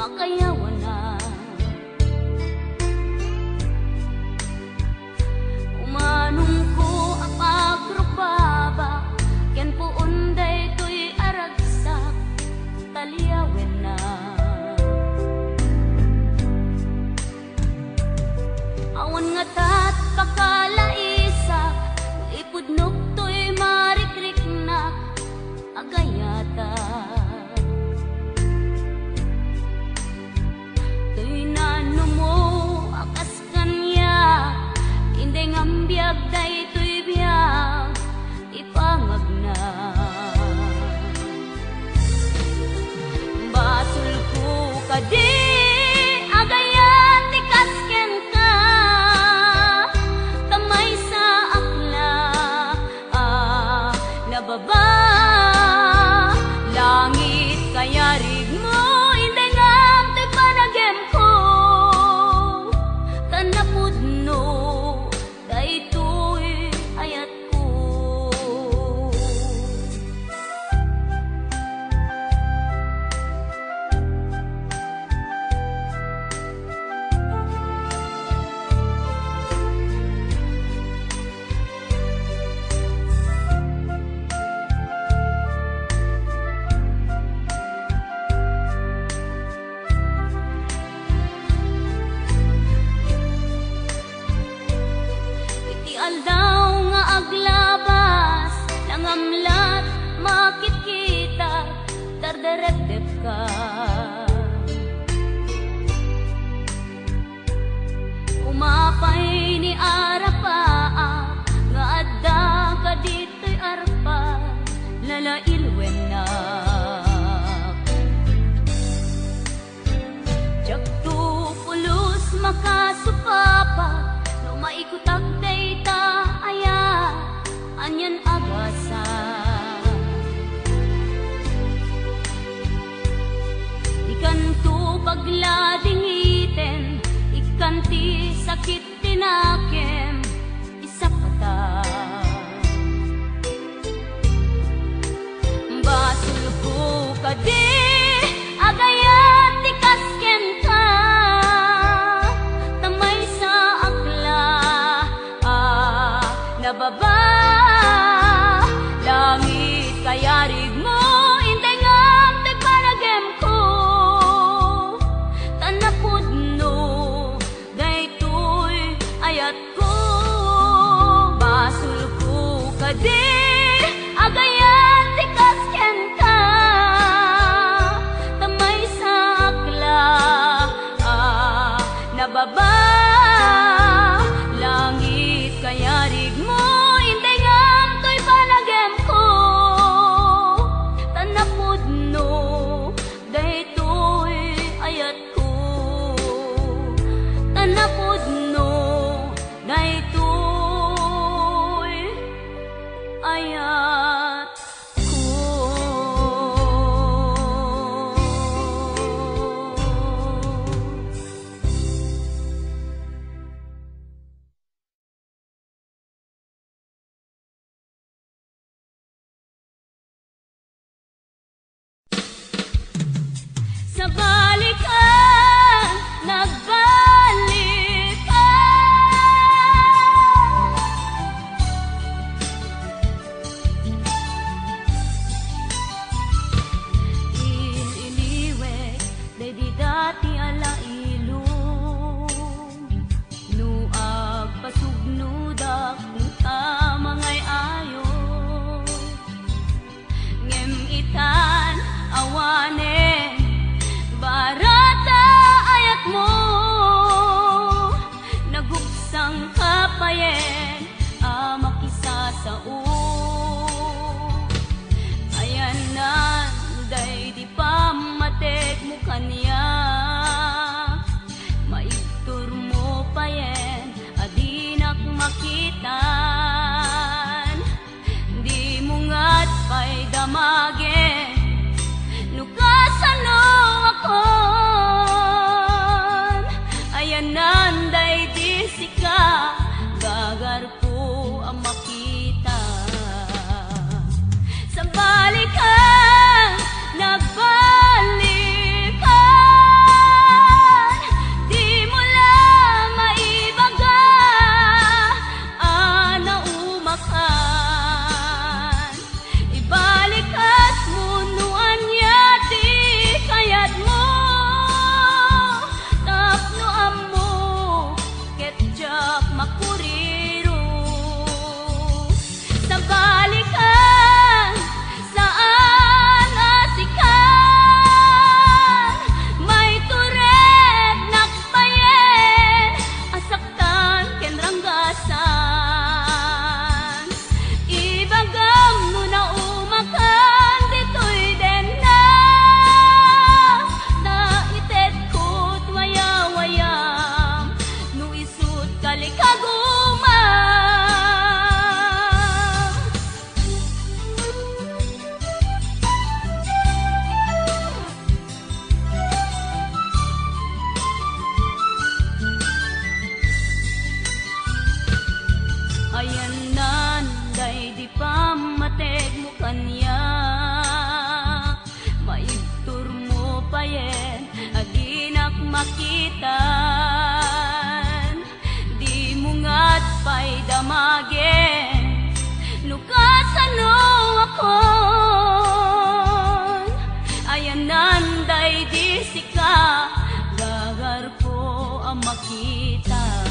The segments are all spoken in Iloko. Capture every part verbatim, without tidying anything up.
Kayawana. Umanongko a pagrukbaba ken puon daytoy a ragsak, taliawenna. Awan ngatat pakalaisak, ipudnok toy marikriknak, agayatak. Toy nanumo a kas kaniak, inday ngam biag daytoy biag, ipangagna. Basolko kadi, agayat ti kas kenka, ta maysaak la a nababa. Langit, kayarigmo, inday ngam toy panagimko, ta napudno daytoy ayatko. Iti aldaw nga aglabas, nangamlat, makitkita, tardarepdepka. Umapay ni Arapaak nga adda kaditoy arpa, lalailwennak. Diakto pulos makasupapa no maikutak dayta aya. Anian a gasat. Dikanto pagladingiten, ikkan ti sakit ti nakem, isapata. Basolko kadi, agayat ti kas kenka, ta maysaak la a nababa. Langit, kayarigmo, inday ngam ti panagimko, ta napudno daytoy ayatko. Basolko kadi, agayat ti kas kenka, ta maysaak la a nababa. Langit, kayarigmo, inday ngam toy panagimko, ta napudno daytoy ayatko, ta napudno daytoy ayatko. Sa balikan, nagbalikan. In-iniwek daydi dati a lailog. No agpasugnodak, no ta mangay-ayo. Ngem itan awanen barata ayatmo, nagugsangka payen a makisasao. Ayanna daydi pammategmo kaniak. Makitan, dimo ngarud pay damagen no kasano akon ayanan daydi sika, gagarko a makita.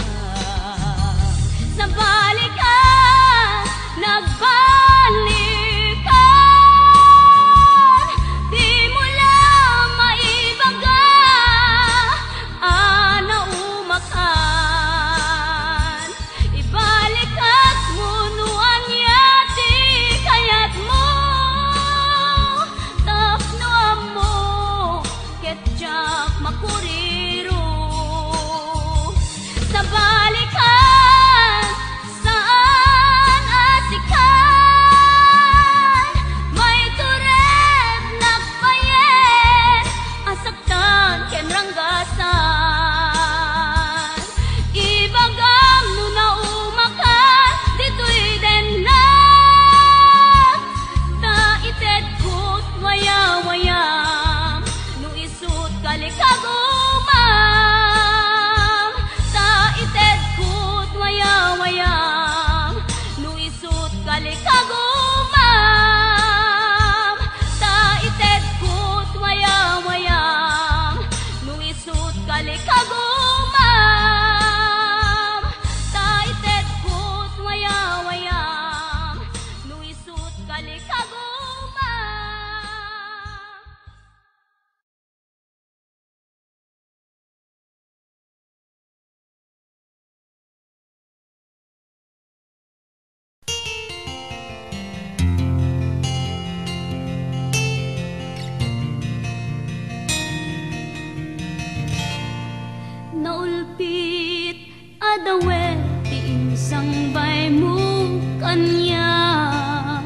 Nabalikan, nagbalikan, dimo la maibaga a naumakan. Ibalikakmo no ania ti kayatmo tapno ammo ket diak makuriro. Nabalikan, saan a sikan, maituripnak payen a saktan ken ranggasan. Ibagam no naumakan ditoy dennak, ta itedko't wayawayam no isut' kalikagumam. Ta itedko't wayawayam no isut' kalikagumam. Ta itedko't wayawayam no isut' kalikagumam. Ta itedko't wayawayam no isut' kalikagumam. Naulpit a dawen ti insangbaymo kaniak.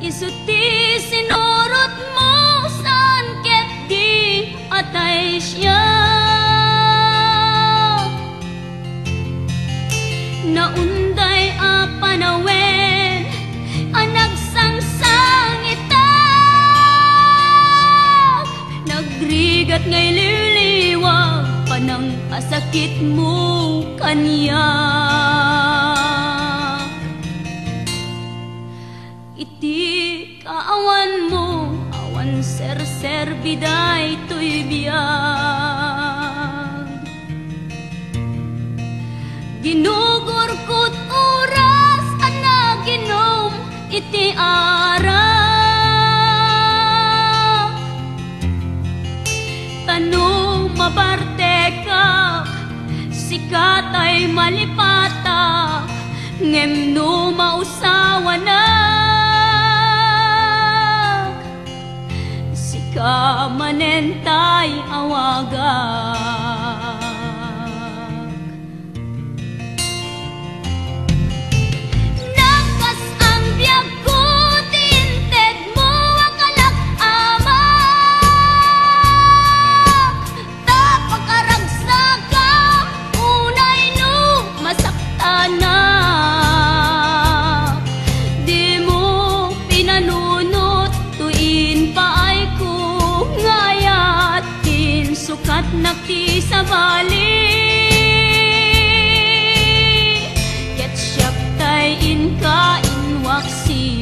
Isu ti sinurotmo saan ket di atay siak. Naunday a panawen a nagsangsangitak, nagrigat nga iliwliwag panangkasakitmo kaniak. Iti kaawanmo, awan serserbi daytoy biag. Ginugurkot oras a naginom iti arak. Ta no mabartekak, sika tay malipatak, ngem no mausawanak, sika manen tay awagak. Nakas-ang biagko ti intedmo a kalak-ama. Ta pakaragsakam unay no masaktanak. Dimo pinanunot toy impaayko nga ayat. Insukatnak ti sabali, ket siak tay inka inwaksi.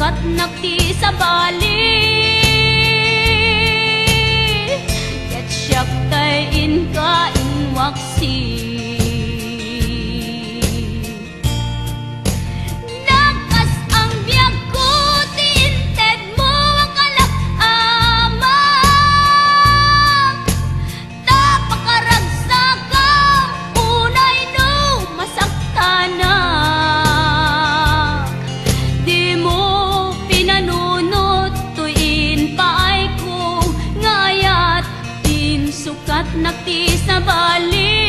Sukatnak ti sabali, ket siak tay inka inwaksi. Nagkas-ang biagko ti intedmo a kalak-, Ama. Ta pakaragsakam unay no masaktanak. Dimo pinanunot toy impaayko nga ayat, insukatnak ti sabali.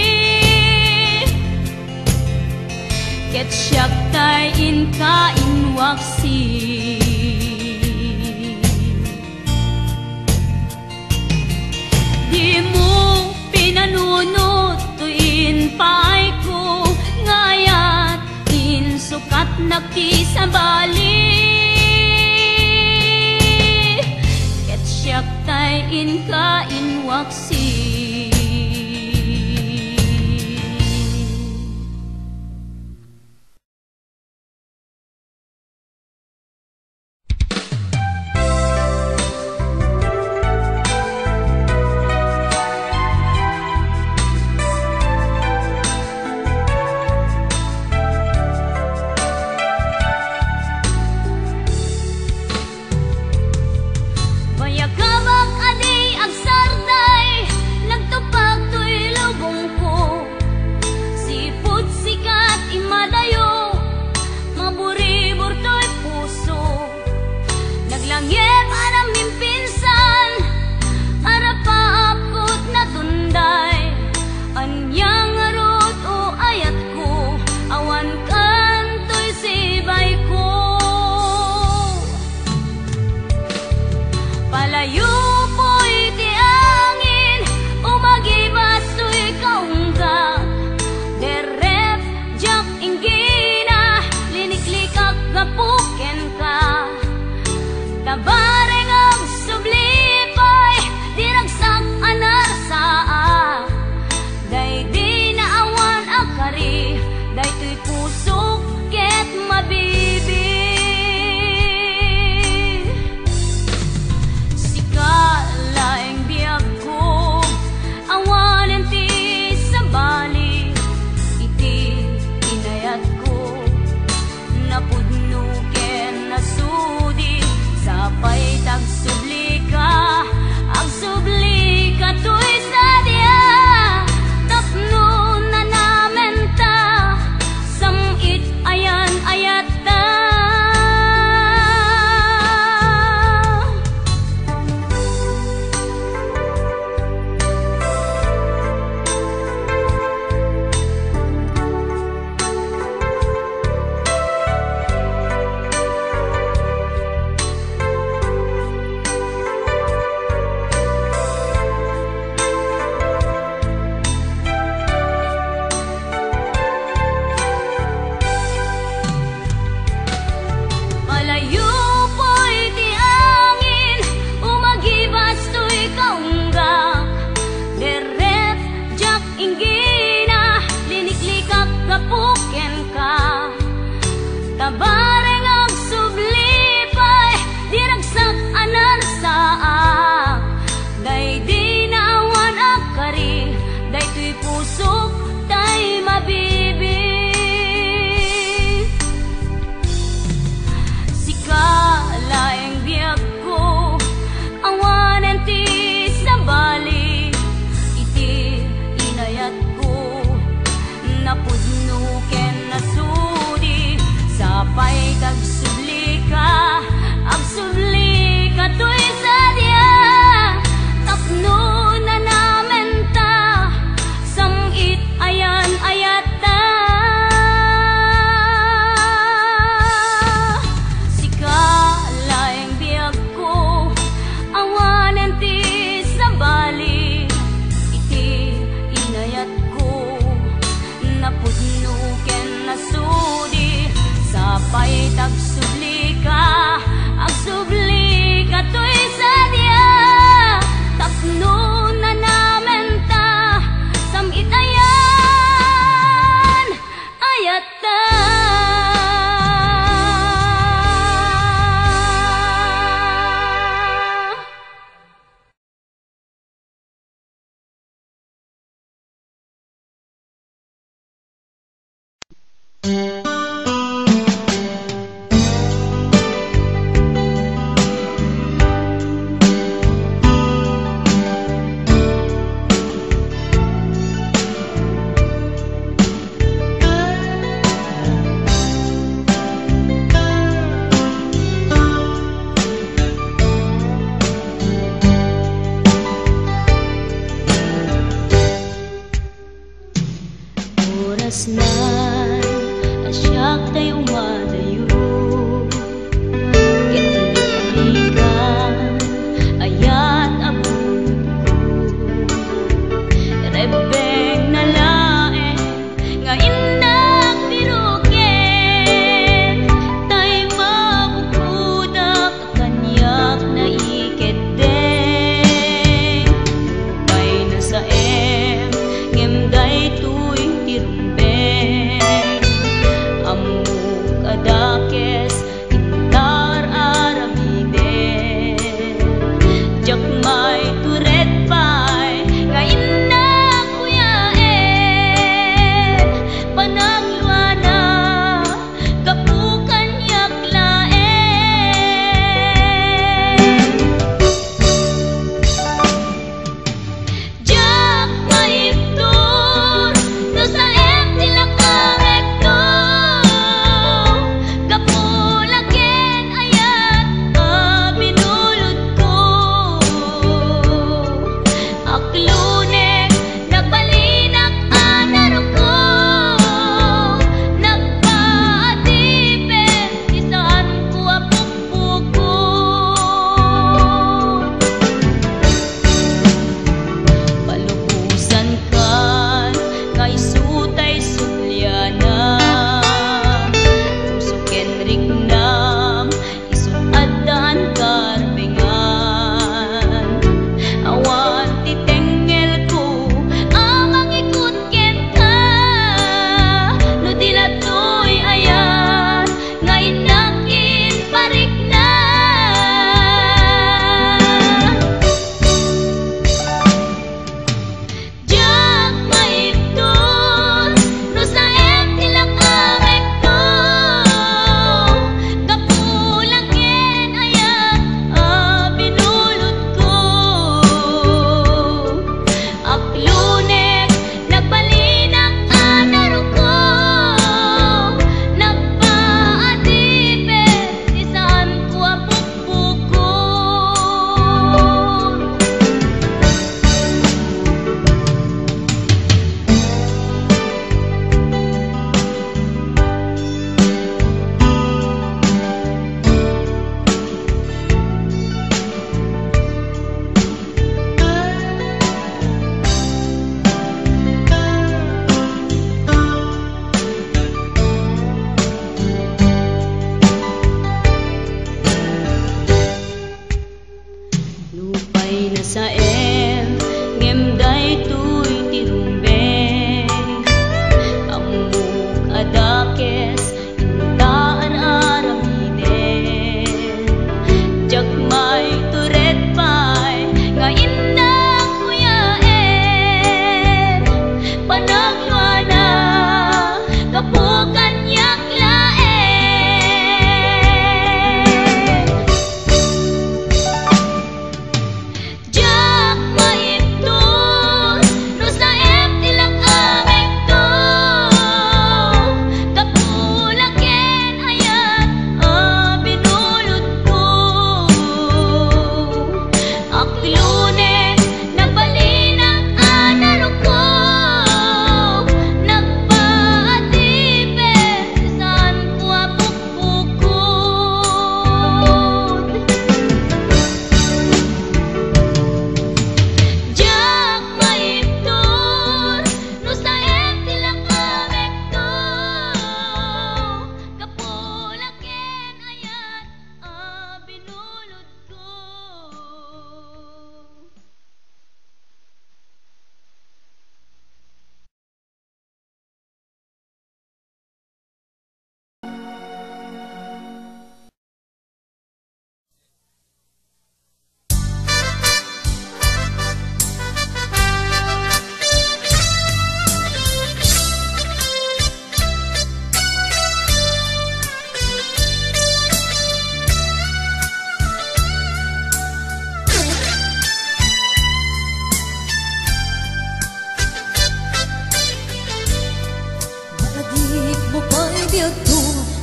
Ket siak tay inka inwaksi. Dimo pinanunot toy impaayko nga ayat, insukatnak ti sabali. Ket siak tay inka inwaksi. Bayag a bag a di agsarday, nagtupag toy lubongko. Sipud sikat immadayo, maburibur toy puso. Naglangip a namimpinsan, arapaap ket natunday. Ania ngarud, o ayatko, awan kan toy sibayko. Palayo poy ti angin, umagibas toy kaunggak. Derrep, diak inggina, liniklikak gapu kenka. Ta bareng agsubli pay, di ragsak a narsaak. Daydi naawan a kari, daytoy pusok ket mabibi. Sika laeng biagko, awanen ti sabali iti inayatko. Napudno ken nasudi, sapay ta agsublika, agsublika toy sadia. Tapno nanamenta, sam-it ayan ayatta. Palayo poy ti angin, umagibas toy kaunggak. Derrep, diak inggina, liniklikak gapu kenka. Ta bareng agsubli pay, di ragsak a narsaak. Daydi naawan a kari, daytoy pusok tay mabibi. Sika laeng biagko, awanen ti sabali iti inayatko. Napudno ken nasudi, sapay ta agsublika, agsublika toy sadia. Tapno nanamenta, sam-it ayan ayatta. Sika laeng biagko, awanen ti sabali iti inayatko. Napudno ken nasudi, sapay ta agsu-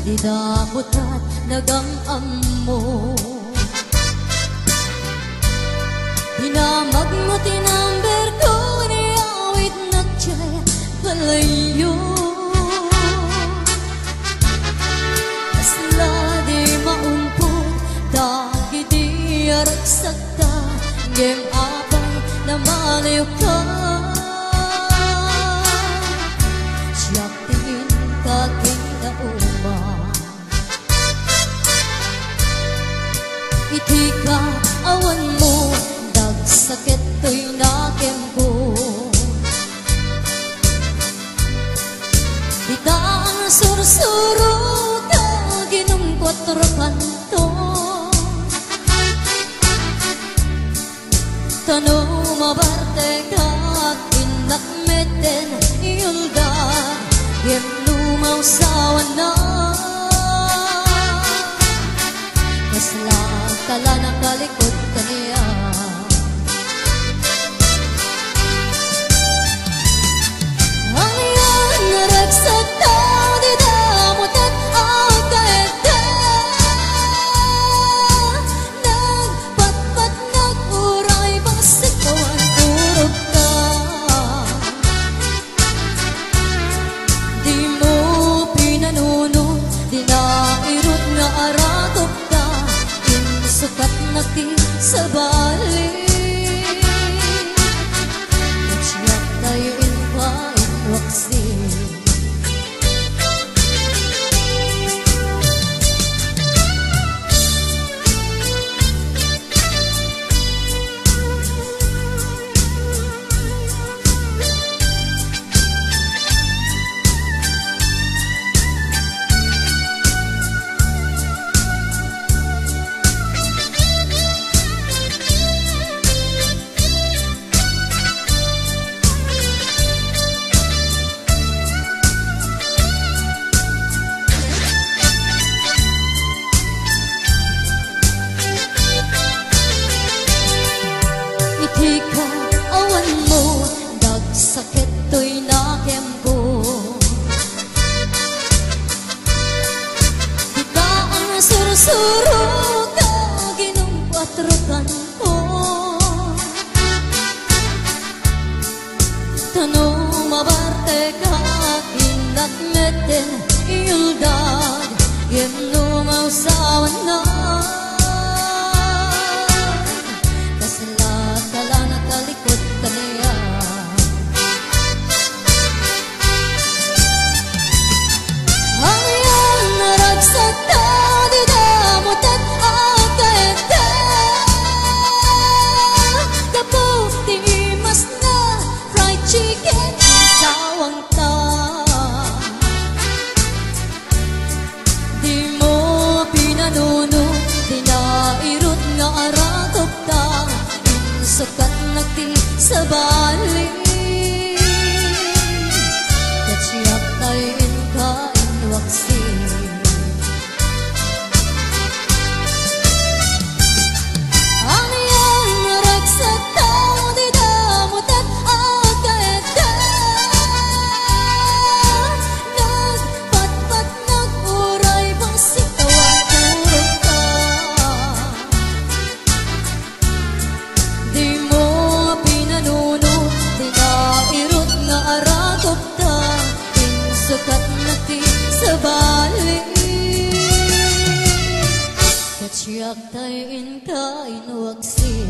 Dida putat nagam-ammo. Dinamagmo ti number ko, iniawitnak diay balayyo. Kasla di maumpot dagiti aragsakta, ngem apay, namaliwka. Siak ti inka kinauma. Iti kaawanmo, dagsakit toy nakemko. Dita a sursuro, aginom kuatro kanto. Ta no mabartekak, innak metten iyuldag, ngem no mausawannak, kasla ta la nakalikod kaniak. Ania nga ragsakta, dida mutat a kaedda. Nagpatpatnak uray bassit awan turogta. Dimo pinanunot, dina irut nga arakupta, insukatnak ti sabali. Ket siak tay inka inwaksi. Iti kaawanmo, dagsakit toy nakemko. Dita a sursuro, aginom kuatro kanto. Ta no mabartekak, innak metten iyuldag, ngem no mausawannak, kasla ta la nakalikod kaniak. Ania nga ragsakta, dida mutat a kaedda. Gapu ti imasna, fried chicken, sawangta. Dimo pinanunot, dina irut nga arakupta, insukatnak ti sabali. Ket siak tay inka inwaksi. Ania nga ragsakta, dida mutat a kaedda. Nagpatpatnak uray bassit awan turogta. Dimo pinanunot, dina irut nga arakupta, insukatnak ti sabali. Ket siak tay inka inwaksi.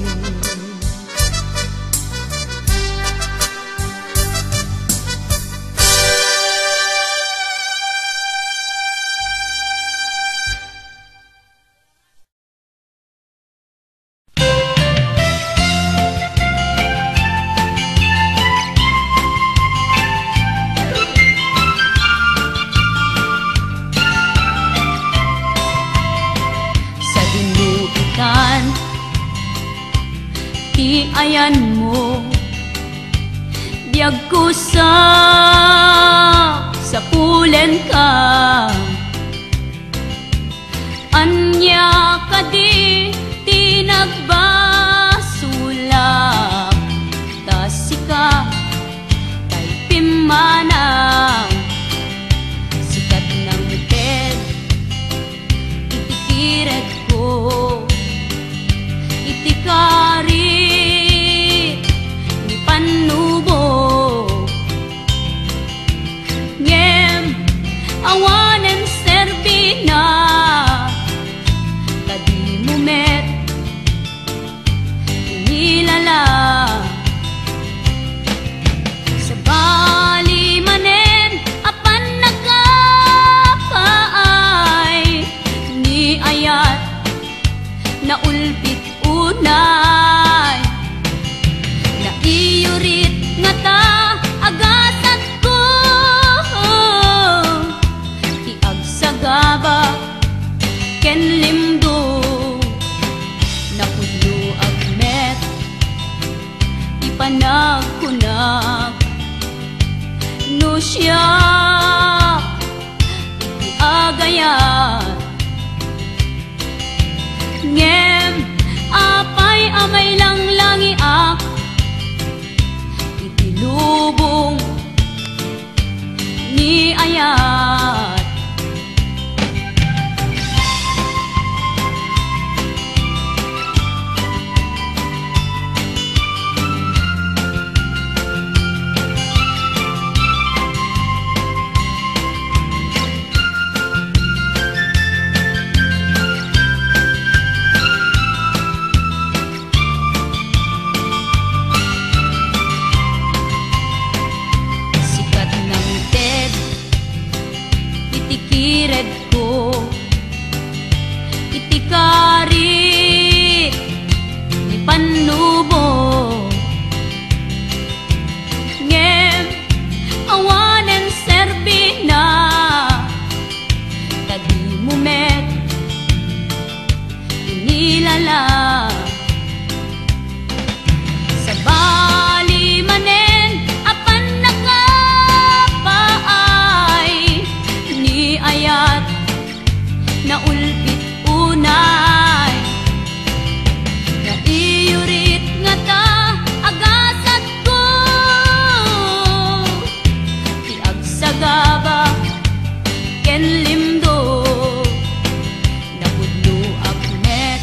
Sadino itan ti ayanmo, biagko sa sapulenka. Ania kadi ti nagbasolak? Ta sika tay pimmanaw, sikat nangted Siak iti agayat. Ngem apay a mailanglangiak iti lubong ni ayat? Sika ti nangted iti kiredko, iti karit ni pannubo. Ngem awanen serbina, ta dimo met inilala. Sabali manen a pannakapaay ni ayat, naulpit unay. Naiyurit ngata a gasatko ti agsagaba ken limdo. Napudnoak met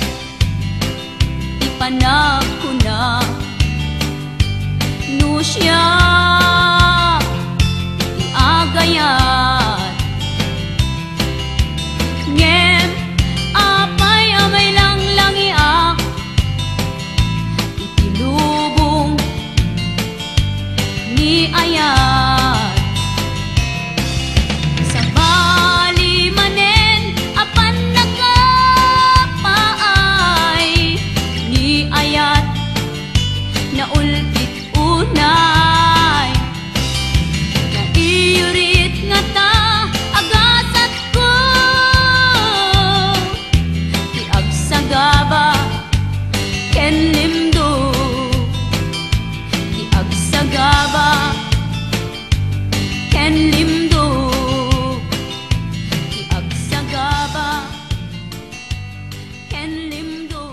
ti panagkuna, no siak ti agayat. Ngem apay a mailanglangiak iti lubong ni ayat? Sabali manen a pannakapaay ni ayat, naulpit unay. Naiyurit ngata a gasatko ti agsagaba ken limdo, ti agsagaba ken limdo, ti agsagaba ken limdo,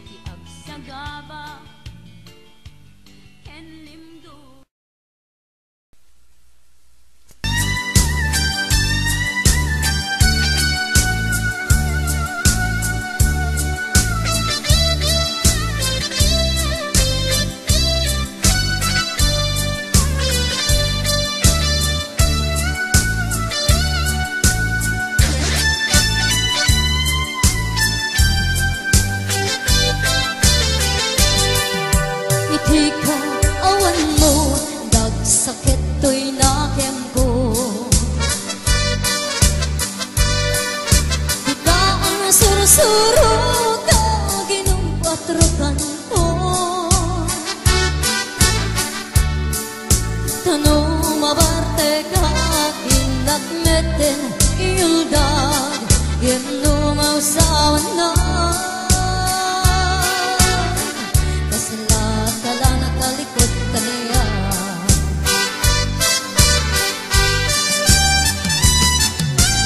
ti agsagaba ken limdo. Iti kaawanmo, nagsakit toy nakemko. Dika ang sursuro ka, ginungpatrukan ko. Tano mabarte ka, innak metten iuldag, yem no mausawan na. Kasla ka la nakalikot kaniak.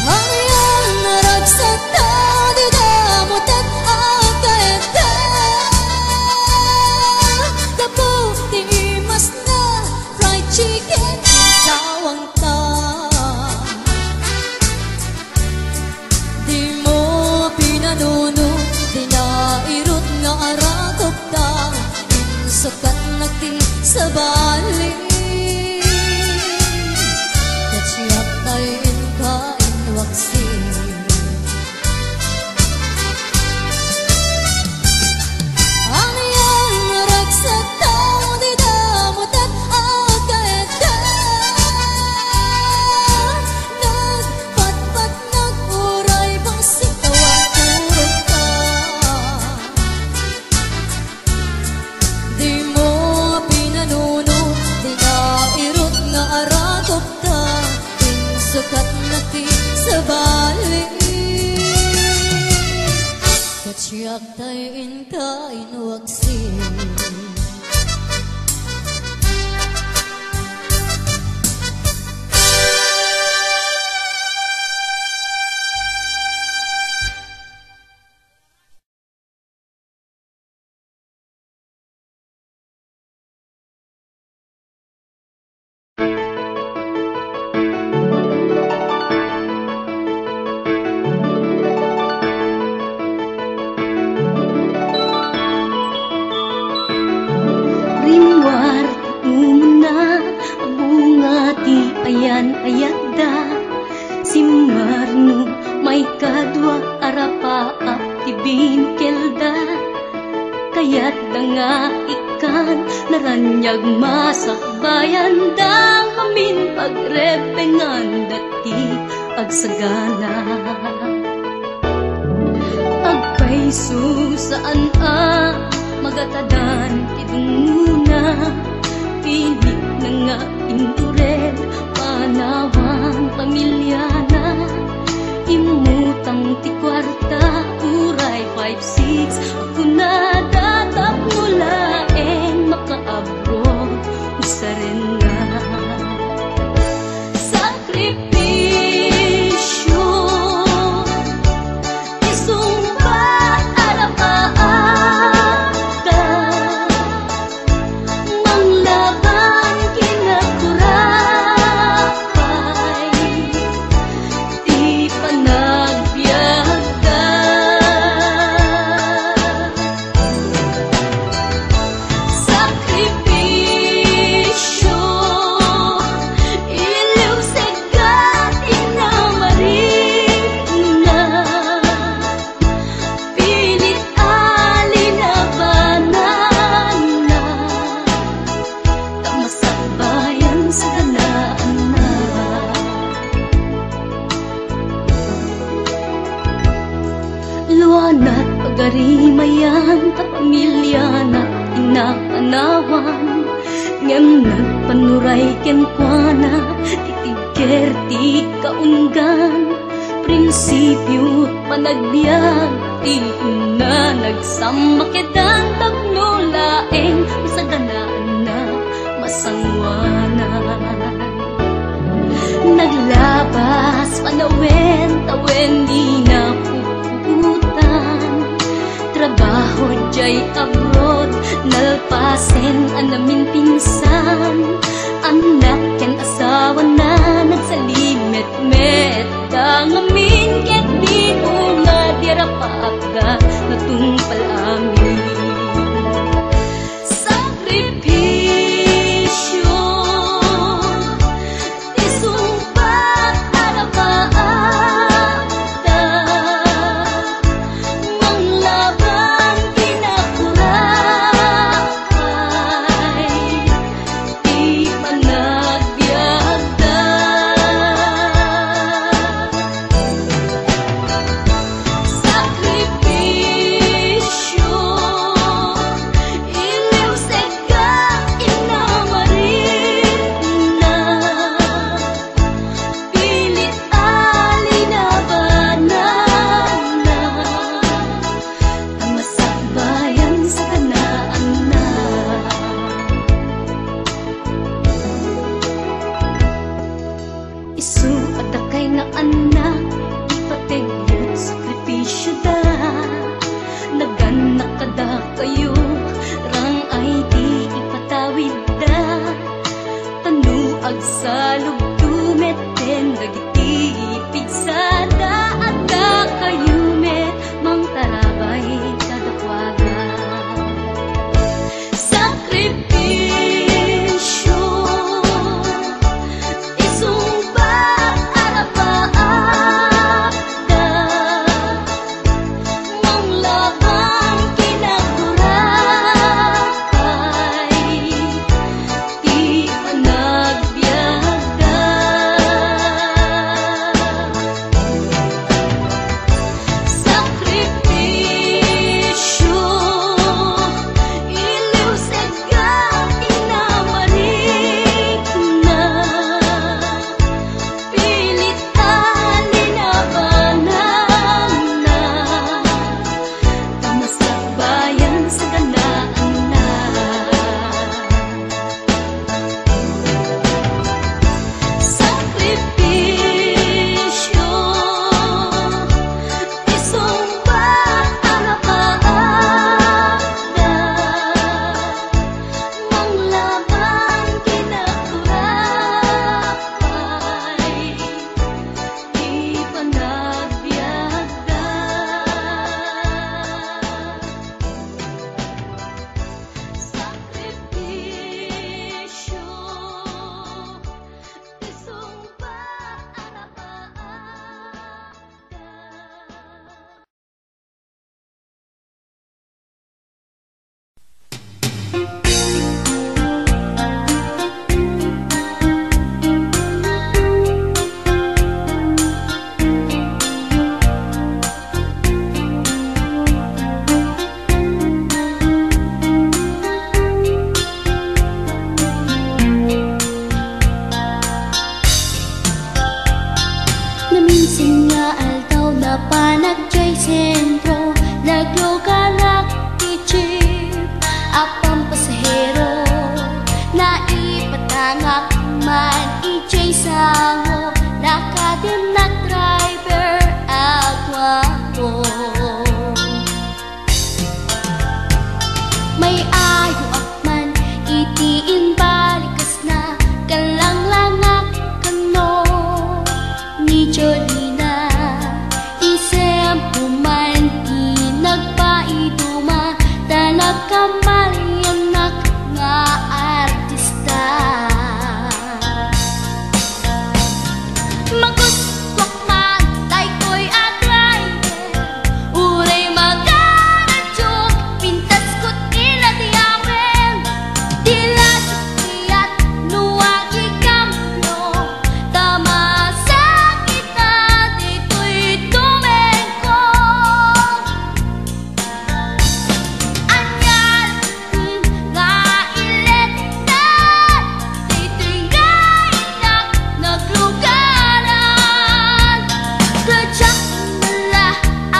Ayan, naragsak ta, di damutak a kaedda. Gapu ti imas na fried chicken, sawang ta. Dimo pinanuno, dinairut nga arakop ta, insukatnak ti sabali. Ket siak tay inka inwaksi. Ania nga ragsak ta, di damutak a kaedda. Nagpatpat, naguray, bassit, awan turog ka. Dimo pinanuno, dinairut nga arakop ta, insukatnak ti sabali. Ket siak tay inka inwaksi. Simmarno, maikadua a rapaap ti binkelda. Kayatda nga ikkan, naraniag masakbayanda, ngamin pagrebbengan dati agsagana. Agpayso saan a magatadan ti dungona, pinitna nga inturel panawan pamiliana. Immutang ti kuarta, uray five six, kunada tapno laeng makaabroad, usarenna. Sakripisio, isungbat a rapaapda, manglaban ken agkurapay ti panagbiagda. Sakripisio, iliwsegda ti namarinna, pilit a linabananna, ta masakbayan saganaanna. Luanat pagarimayan, kapamiliana ti napanawan, ngem nagpanuray kenkuana ti tigger ti kaunggan. Prinsipio panagbiag ti inna, nagsammaketdan tapno laeng masaganaanna, masangoanan. Naglabas panawen, tawen di napuputan. Trabaho jay abroad, nalpasen a naminpinsan. Annak ken asawana, nagsalimetmetda ngamin ket di unga di rapaapda, natungpal amin. Sakripisio, isungbat a rapaapda, manglaban ti nakurapay ti panagbiagda. Sakripisio, iliwsegda ti namarinna, pilit a linabananna, ta masakbayan saganaanna. Isu a dakay nga annak, ipateg met sakripisioda. Nagannak kadakayo, rang-ay ti ipatawidda. Ta no agsalubto metten dagiti pigsada, addakayo met mangtarabay kadakuada. Sakripisio, isungbat a rapaap. Napanak jay sentro, nagluganak ti jeep a pampasahero. Naipatangak man ijay sango, nakadinnak driver a guapo. May ayoak man iti imbalikasna, kallanglangak kano ni Jolina. Isemko man ti nagpaiduma, ta nagkamaliannak nga artista. Magustuak man daytoy a driver, uray magaradio, pintasko ti ladiawen. Di la siak no agikambio, ta masakit na ditoy tumengko. Ania nga iletna, ditoy nga innak naglugaran. Diak la a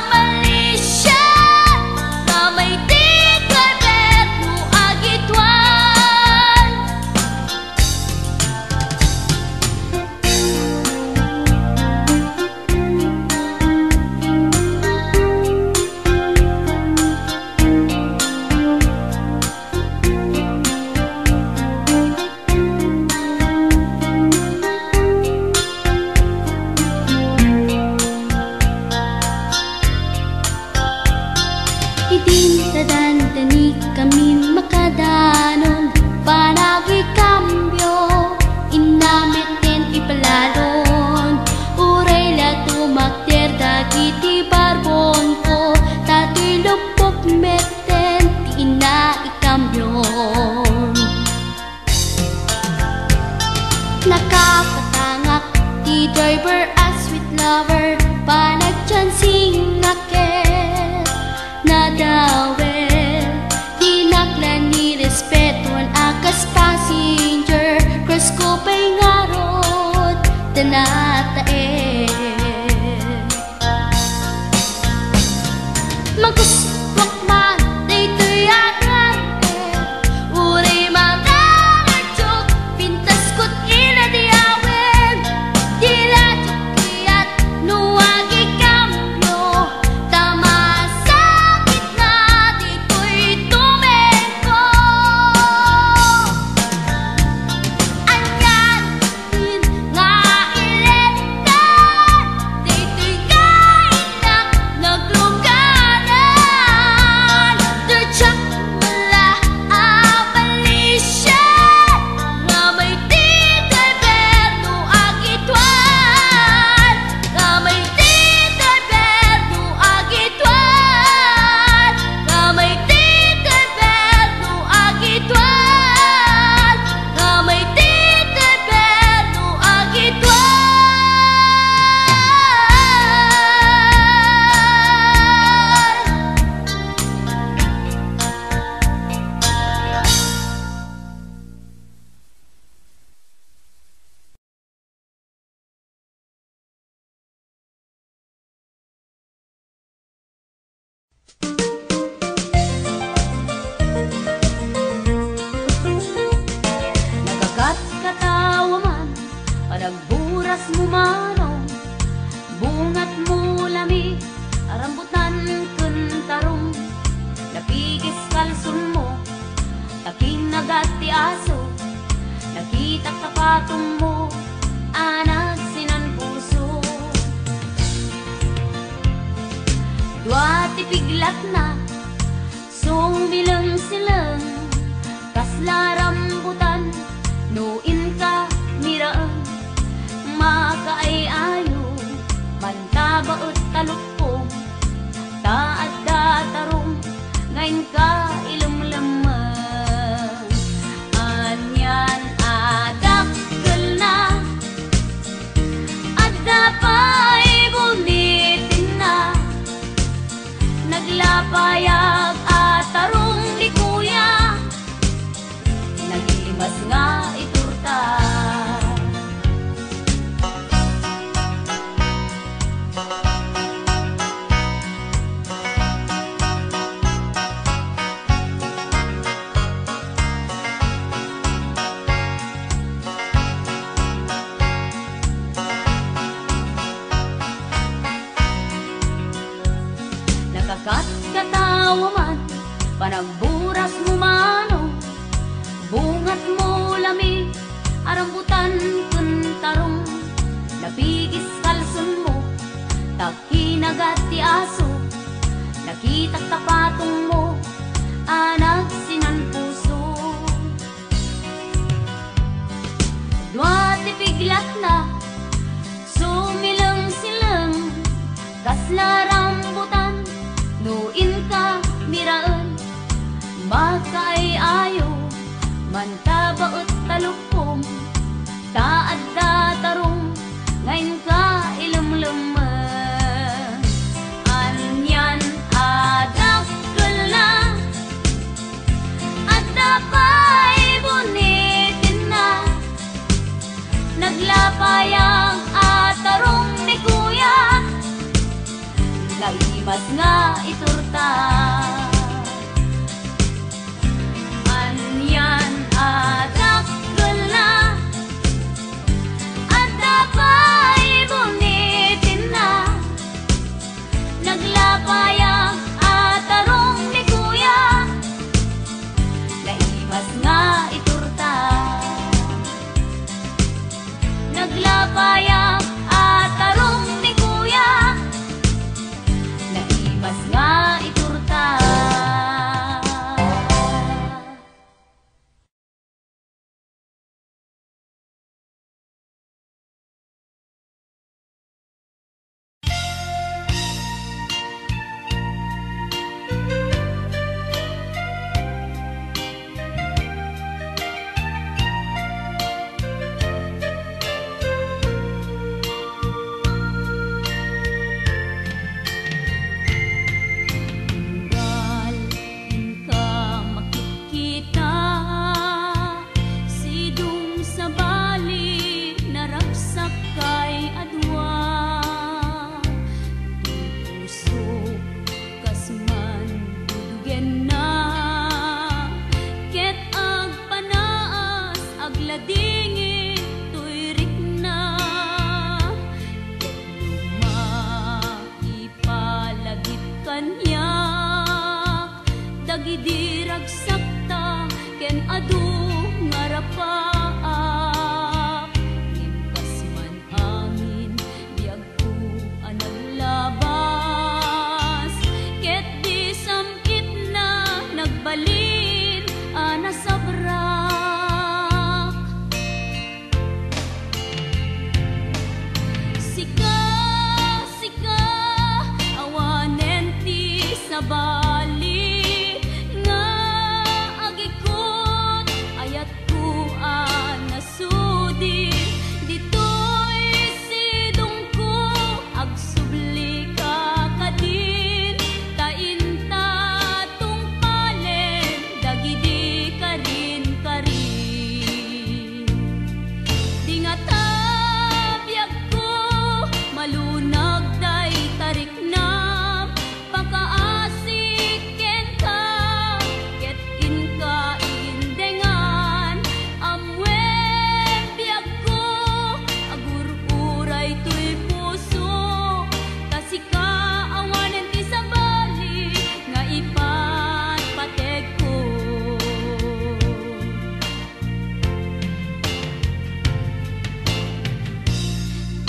malisia, nga may ti gobyerno agituan. Idin ta dandani kamin makadanon, panagikambio, inna metten ipalalon. Uray la tumakder dagiti barbonko, ta toy luppok metten ti inna ikambion. Nakapatangak ti driver a sweet lover, panagchancing a ket nadawel. Dinak la ni respetuan a kas passenger, crush ko pay ngarud ta nataen. Magustuak man daytoy a driver, uray magaradio, pintasko ti ladiawen. Di la diak kayat no agikambio, ta masakit na ditoy tumengko. Ania nga iletna, ditoy nga innak naglugaran. Diak la a malisia, nga may ti gobyerno agituan, nga may ti gobyerno agituan, nga may ti gobyerno agituan, nga may ti gobyerno agituan. Nagkakatkatawa man, panagburasmo manong, bungatmo lami, rambutan ken tarong, napigis kalsonmo, ta kinagat ti aso, nakitak ta patongmo a nagsinan puso. Dua ti piglatna, sumileng-sileng, kasla rambutan no inka miraem, makaay-ayo, mantabaet talukpong, ta adda tarong nga inka ilemlemmen. Anian a dakkelna, adda pay bunitenna, naglapayag a tarong ni kuya. Katkatawa man, panagburas mo mano, bungat mo lami, a rambutan ken tarong, napigis kalson mo, ta kinagat ti aso, nakitak ta patong mo, a nagsinan puso. Dua ti piglatna, sumileng-sileng, kasla rambutan, no inka miraen, makaay-ayo, mantabaet ta lupom, ta adda tarong, nga inka ilemlemmen. Anian a dakkelna, adda pay bunitenna. Naglapayak a tarong ni kuya, naimas nga iturta. Anian a dakkelna, adda pay bunitenna. Naglapayak a tarong ni kuya, naimas nga iturta. Naglapayak a tarong ni kuya, naimas nga iturta. Tunggal inka makitkita, sidong sabali, naragsak kay a dua. Ti pusok kas mandudugenna, ket agpanaas, agladingit toy rikna. Ket no maipalagip kaniak dagidi ragsakta ken adu nga rapaak, ngem kas man angin, biagko a naglabas, ket di sam-itna nagbalin a nasabrak. Sika, sika, awanen ti sabali nga agikut, ayat ko a nasudi. Ditoy sidongko, agsublika kadin, ta inta tungpalen dagidi karin-karin. Di ngata biagko, malunag dayta riknam, pakaasik kenka, ket inka indengan. Ammuen biagko, agur-uray toy puso, ta sika awanen ti sabali nga ipatpategko.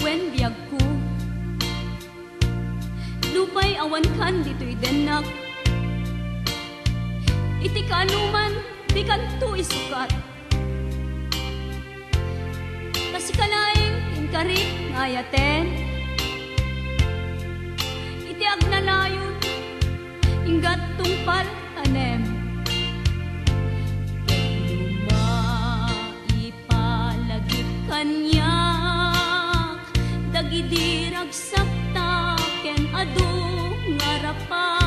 Wen biagko, nupay awankan ditoy dennak, iti kaanoman dikanto isukat. Ta sika laeng ti inkarik nga ayaten. Iti agnanayon, inggat tungpal tanem. Ket no maipalagip kaniak dagidi ragsakta ken adu nga rapa